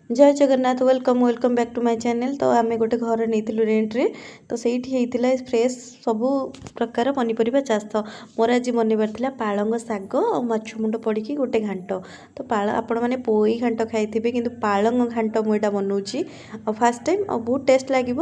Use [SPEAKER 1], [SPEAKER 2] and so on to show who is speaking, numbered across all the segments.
[SPEAKER 1] Jay Jagannath. Welcome, welcome back to my channel. ତ ଆମେ ଗୋଟେ ଘର ନେଇଥିଲୁ ରେଣ୍ଟରେ, ତ ସେଇଠି ହେଇଥିଲା ଫ୍ରେଶ୍ ସବୁ ପ୍ରକାର ପନିପରିବା ଚାଷ। ମୋର ଆଜି ବନେଇବାର ଥିଲା ପାଳଙ୍ଗ ଶାଗ ଆଉ ମାଛ ମୁଣ୍ଡ ପଡ଼ିକି ଗୋଟେ ଘାଣ୍ଟ। ତ ଆପଣମାନେ ପୋଇ ଘାଣ୍ଟ ଖାଇଥିବେ, କିନ୍ତୁ ପାଳଙ୍ଗ ଘାଣ୍ଟ ମୁଁ ଏଇଟା ବନଉଛି ଆଉ ଫାର୍ଷ୍ଟ ଟାଇମ୍, ଆଉ ବହୁତ ଟେଷ୍ଟ ଲାଗିବ।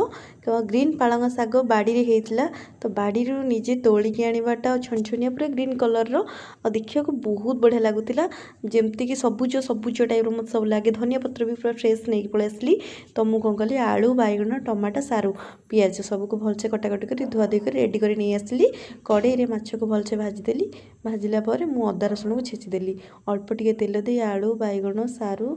[SPEAKER 1] ଗ୍ରୀନ୍ ପାଳଙ୍ଗ ଶାଗ ବାଡ଼ିରେ ହେଇଥିଲା, ତ ବାଡ଼ିରୁ ନିଜେ ତୋଳିକି ଆଣିବାଟା, ଆଉ ଛନଛନିଆ ପୁରା ଗ୍ରୀନ୍ କଲର୍ର, ଆଉ ଦେଖିବାକୁ ବହୁତ ବଢ଼ିଆ ଲାଗୁଥିଲା। ଯେମିତିକି ସବୁଜ ସବୁଜ ଟାଇପ୍ର ମୋତେ ସବୁ ଲାଗେ। ଧନିଆ ପତ୍ର ବି ପୁରା ଫ୍ରେଶ୍ ନେଇକି ପଳେଇ ଆସିଲି। ତ ମୁଁ କ'ଣ କଲି? ଆଳୁ, ବାଇଗଣ, ଟମାଟୋ, ସାରୁ, ପିଆଜ ସବୁକୁ ଭଲସେ କଟାକଟି କରି, ଧୁଆ ଧୁଇ କରି ରେଡ଼ି କରି ନେଇ ଆସିଲି। କଡ଼େଇରେ ମାଛକୁ ଭଲସେ ଭାଜିଦେଲି। ଭାଜିଲା ପରେ ମୁଁ ଅଦା ରସୁଣକୁ ଛେଚିଦେଲି। ଅଳ୍ପ ଟିକେ ତେଲ ଦେଇ ଆଳୁ, ବାଇଗଣ, ସାରୁ,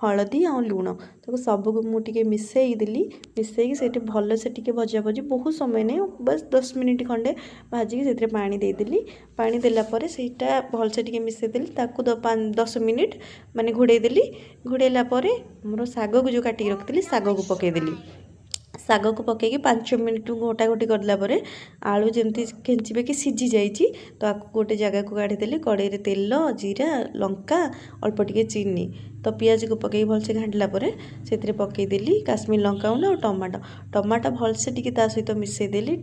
[SPEAKER 1] ହଳଦୀ ଆଉ ଲୁଣ, ତାକୁ ସବୁକୁ ମୁଁ ଟିକେ ମିଶାଇ ଦେଲି। ମିଶାଇକି ସେଇଠି ଭଲସେ ଟିକେ ଭଜା ଭଜି, ବହୁତ ସମୟ ନାହିଁ, ବାସ୍ 10 ମିନିଟ୍ ଖଣ୍ଡେ ଭାଜିକି ସେଥିରେ ପାଣି ଦେଇଦେଲି। ପାଣି ଦେଲା ପରେ ସେଇଟା ଭଲସେ ଟିକେ ମିଶାଇ ଦେଲି। ତାକୁ 10 ମିନିଟ୍ ମାନେ ଘୋଡ଼େଇ ଦେଲି। ଘୋଡ଼େଇଲା ପରେ ଆମର ଶାଗକୁ ଯେଉଁ କାଟିକି ରଖିଥିଲି, ଶାଗକୁ ପକାଇଦେଲି। ଶାଗକୁ ପକାଇକି 5 ମିନିଟ୍ ଘୋଟା ଘୋଟି କରିଲା ପରେ ଆଳୁ ଯେମିତି ଖେଞ୍ଚିବେ କି ସିଝି ଯାଇଛି, ତ ଆକୁ ଗୋଟେ ଜାଗାକୁ କାଢ଼ିଦେଲି। କଡ଼େଇରେ ତେଲ, ଜିରା, ଲଙ୍କା, ଅଳ୍ପ ଟିକେ ଚିନି, ତ ପିଆଜକୁ ପକାଇକି ଭଲସେ ଘାଣ୍ଟିଲା ପରେ ସେଥିରେ ପକାଇଦେଲି କାଶ୍ମୀର ଲଙ୍କାଗୁଣ୍ଡ ଆଉ ଟମାଟୋ। ଟମାଟୋ ଭଲସେ ଟିକେ ତା ସହିତ ମିଶାଇଦେଲି।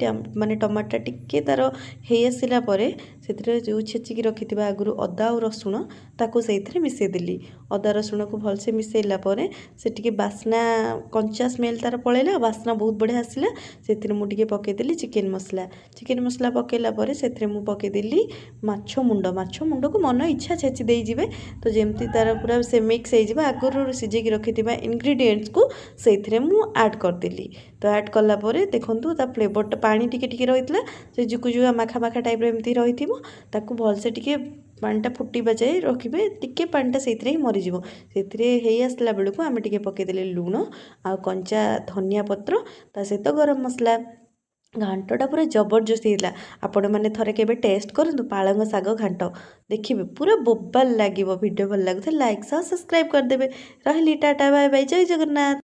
[SPEAKER 1] ମାନେ ଟମାଟୋ ଟିକେ ତା'ର ହେଇ ଆସିଲା ପରେ ସେଥିରେ ଯେଉଁ ଛେଚିକି ରଖିଥିବା ଆଗରୁ ଅଦା ଆଉ ରସୁଣ, ତାକୁ ସେଇଥିରେ ମିଶାଇଦେଲି। ଅଦା ରସୁଣକୁ ଭଲସେ ମିଶାଇଲା ପରେ ସେ ଟିକେ ବାସ୍ନା, କଞ୍ଚା ସ୍ମେଲ୍ ତା'ର ପଳେଇଲା ଆଉ ବାସ୍ନା ବହୁତ ବଢ଼ିଆ ଆସିଲା। ସେଥିରେ ମୁଁ ଟିକେ ପକାଇଦେଲି ଚିକେନ୍ ମସଲା। ଚିକେନ୍ ମସଲା ପକାଇଲା ପରେ ସେଥିରେ ମୁଁ ପକାଇଦେଲି ମାଛ ମୁଣ୍ଡ। ମାଛ ମୁଣ୍ଡକୁ ମନ ଇଚ୍ଛା ଛେଚି ଦେଇଯିବେ, ତ ଯେମିତି ତା'ର ପୁରା ସେ ମିକ୍ସ ହେଇଯିବ। ଆଗରୁ ସିଝେଇକି ରଖିଥିବା ଇନଗ୍ରିଡ଼ିଏଣ୍ଟସକୁ ସେଇଥିରେ ମୁଁ ଆଡ଼୍ କରିଦେଲି। ତ ଆଡ଼୍ କଲା ପରେ ଦେଖନ୍ତୁ, ତା ଫ୍ଲେଭରଟା, ପାଣି ଟିକେ ଟିକେ ରହିଥିଲା, ସେ ଜୁକୁଜୁଆ ମାଖା ମାଖା ଟାଇପ୍ର ଏମିତି ରହିଥିବ। ତାକୁ ଭଲସେ ଟିକେ ପାଣିଟା ଫୁଟିବା ଯାଏ ରଖିବେ। ଟିକେ ପାଣିଟା ସେଇଥିରେ ହିଁ ମରିଯିବ। ସେଥିରେ ହେଇ ଆସିଲା ବେଳକୁ ଆମେ ଟିକେ ପକାଇଦେଲେ ଲୁଣ ଆଉ କଞ୍ଚା ଧନିଆ ପତ୍ର, ତା ସହିତ ଗରମ ମସଲା। ଘାଣ୍ଟଟା ପୁରା ଜବରଦସ୍ତ ହେଇଥିଲା। ଆପଣମାନେ ଥରେ କେବେ ଟେଷ୍ଟ କରନ୍ତୁ ପାଳଙ୍ଗ ଶାଗ ଘାଣ୍ଟ, ଦେଖିବେ ପୁରା ବୋବାଲ ଲାଗିବ। ଭିଡ଼ିଓ ଭଲ ଲାଗୁଥିଲେ ଲାଇକ୍ ସହ ସବସ୍କ୍ରାଇବ୍ କରିଦେବେ। ରହିଲି, ଟାଟା, ବାଏ ବାଏ, ଜୟ ଜଗନ୍ନାଥ।